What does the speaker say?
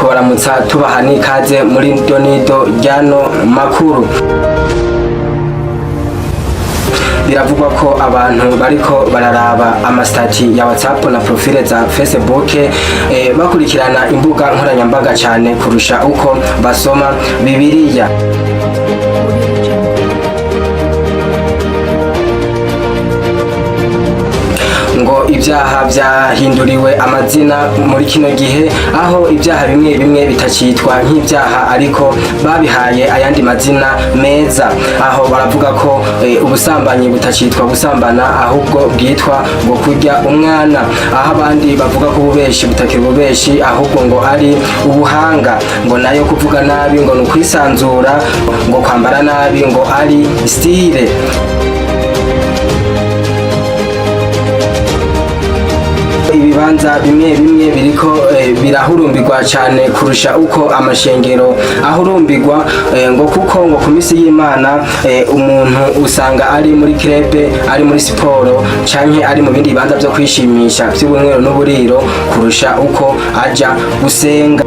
Kubaramutsa, tubaha n'ikaze muri donido ryano makuru. Biravugwa ko abantu bariko bararaba amasitati ya WhatsApp na profile za Facebook, bakurikirana imbuga nkoranyambaga cyane kurusha uko basoma Bibiliya. Ngo ibyaha byahinduriwe amazina muri kino gihe, aho ibyaha bimwe bimwe bitakitwa nk'ibyaha, ariko babihaye ayandi mazina meza. Aho baravuga ko ubusambanyi butakitwa gusambana, ahubwo bwitwa ngo kurya umwana, aho abandi bavuga ko ububeshi butakiri ububeshi, ahubwo ngo ari ubuhanga, ngo nayo kuvuga nabi ngo ni ukwisanzura, ngo kwambara nabi ngo ari style. Ibibanza bimwe bimwe biriko birahurumbirwa cyane kurusha uko amashengero ahurumbirwa, ngo kuko ngo ku misi y'Imana umuntu usanga ari muri club, ari muri siporo canke ari mu bindi bibanza byo kwishimisha by'ubunywero n'uburiro kurusha uko aja gusenga.